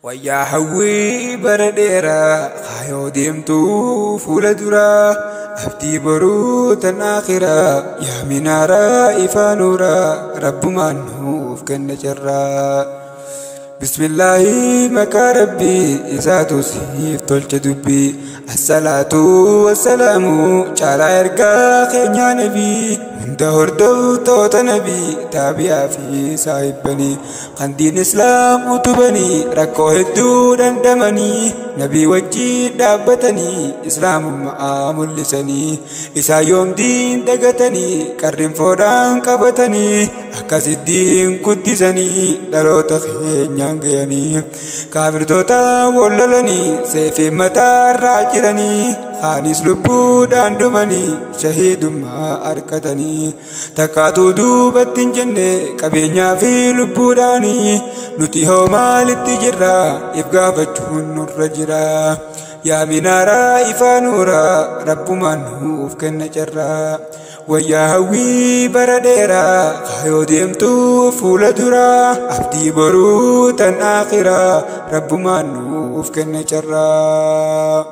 Wayyaa hawwii bara dheeraa kaayoo deemtuu fuula duraa abdii boruu tan akhiraa yaa minaaraa ifaa nuuraa rabbumaan nuuf kenna carraa. Bismillaahi maqaa rabbii isaatu siif tolche dubbii assalaatu wassalaamu caalaa ergaa keenyaa nabii hunda hordoftoota nabii taabi'aa fi saahibbanii kan diin islaam utubanii rakkoo hedduu dandamanii nabii wajjin dhaabbatanii islaamummaa mul'isanii isaan yoom diin dagatanii qarrinfoodhaan qabatanii akkasittiin guddisanii dhaloota keenyaan ga'anii kaafirtoota wallolanii seefii mataarraa jiranii kaanis lubbuudhaan dhumanii shahiidummaa argatanii takkaatuu duubatti hin jenne qabeenyaa fi lubbuudhaanii nuti hoo maalitti jirra if gaafachuun nurra jira. Yaa minaaraa ifaa nuuraa rabbumaan nuuf kenna carraa. Wayyaa hawwii bara dheeraa kaayoo deemtuu fuula duraa abdii boruu tan akhiraa rabbumaan nuuf kenna carraa.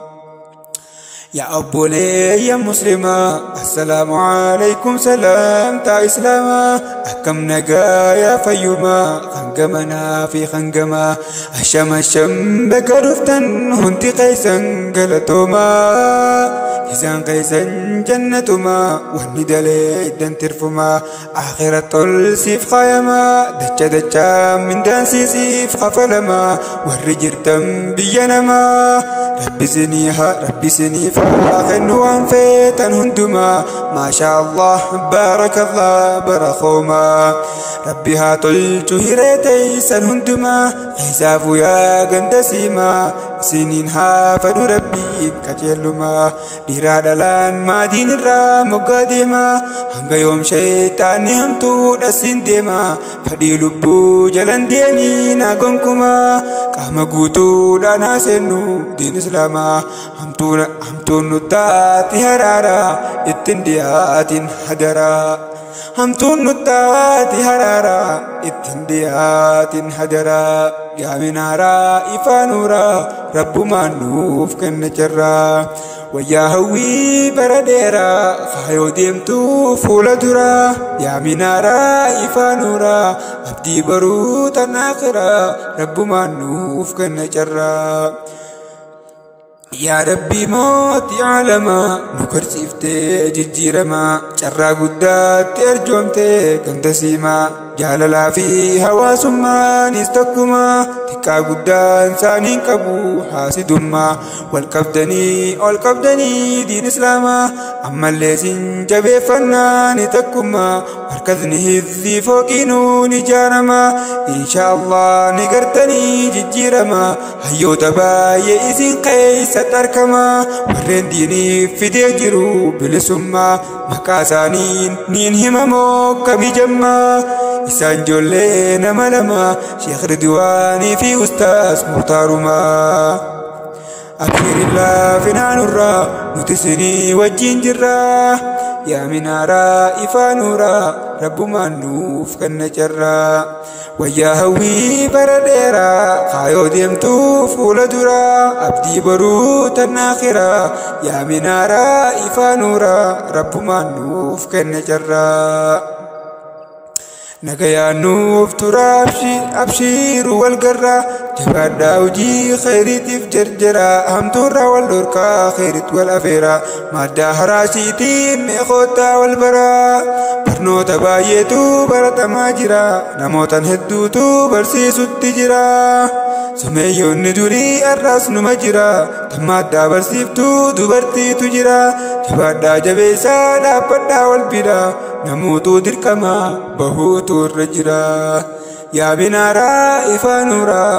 Yaa obboleeyyan muslimaa assalaamu alaykum salaamtaa islaamaa akkam nagaa yaa fayyumaa hangamanaa fi hangamaa asham asham bakka dhuftan hundi keessan galatoomaa. Isaan keessan jannatumaa wanni dalee iddan tirfumaa akhira tol siif kaayamaa dacha dachaa mindaan siif kafalamaa warri jirtan biyya namaa rabbi siniif haa kennu waan feetan hundumaa maashaa Allah baarakallah barakoomaa rabbi haa tolchu hiree teeysan hundumaa keessaafuu yaa ganda siimaa isiniin haa fadhu rabbiin qajeelumaa dhiiraa dhalaan maatiin irraa moggaa deemaa hanga yoom shayxaanni hamtuudha siin deemaa fadhii lubbuu jalan deemii naa gonkumaa qaama guutuudhaan haa seennu diin islaamaa hamtuun nu taati haraaraa ittiin dhiyaatiin hadaraa. Hamtuun nu taati haraaraa ittiin dhiyaatiin hadaraa. Yaa minaaraa ifaa nuuraa rabbumaan nuuf kenna carraa. Wayyaa hawwii bara dheeraa kaayoo deemtuu fuula duraa yaa minaaraa ifaa nuuraa abdii boruu tan akhiraa rabbumaan nuuf kenna carraa. Yaa Rabbii mootii aalamaa nu garsiiftee jijjiiramaa carraa guddaatti arjoomtee ganda siimaa jaalalaa fi hawaasummaanis tokkumaa xiqqaa guddaan isaaniin qabu haasidummaa wal qabdanii ol qabdanii diin islaamaa ammallee sin jabeeffannaa ni takkummaa markazni hizbii fooqiinuu ni ijaaramaa insha Allah ni gartanii jijjiiramaa hayyoota baay'ee isin keessatti argamaa warreen diiniif fidee jiru bilisummaa maqaa isaaniin niin himamoo kabijammaa isaan ijoollee nama lama Sheekh Ridwaanii fi Ustaas Muhtaarumaa. Abshirillaa finaanurraa nuti isinii wajjin jirraa yaa minaaraa ifaa nuuraa rabbumaan nuuf kenna carraa. Wayyaa hawwii bara dheeraa kaayoo deemtuu fuula duraa abdii boruu tan akhiraa yaa minaaraa ifaa nuuraa rabbumaan nuuf kenna carraa. Nagayaan nuuf tura abshiiru wal garraa jabaadhaa hojii khayriitiif jarjaraa hamtuurraa wal dhorkaa khayriit wal afeeraa maddaa haraasiitiin meeqoottaa wal baraa barnoota baay'eetu baratamaa jira namootaan hedduutu barsiisutti jira. Sumeeyyoonni durii har'aas numa jira tammaaddaa barsiiftuu dubartiitu jira jabaadhaa jabeessaa dhaabbadhaa wal bira namuutu dirqama bahuutu irra jira. Yaa minaaraa ifaa nuuraa.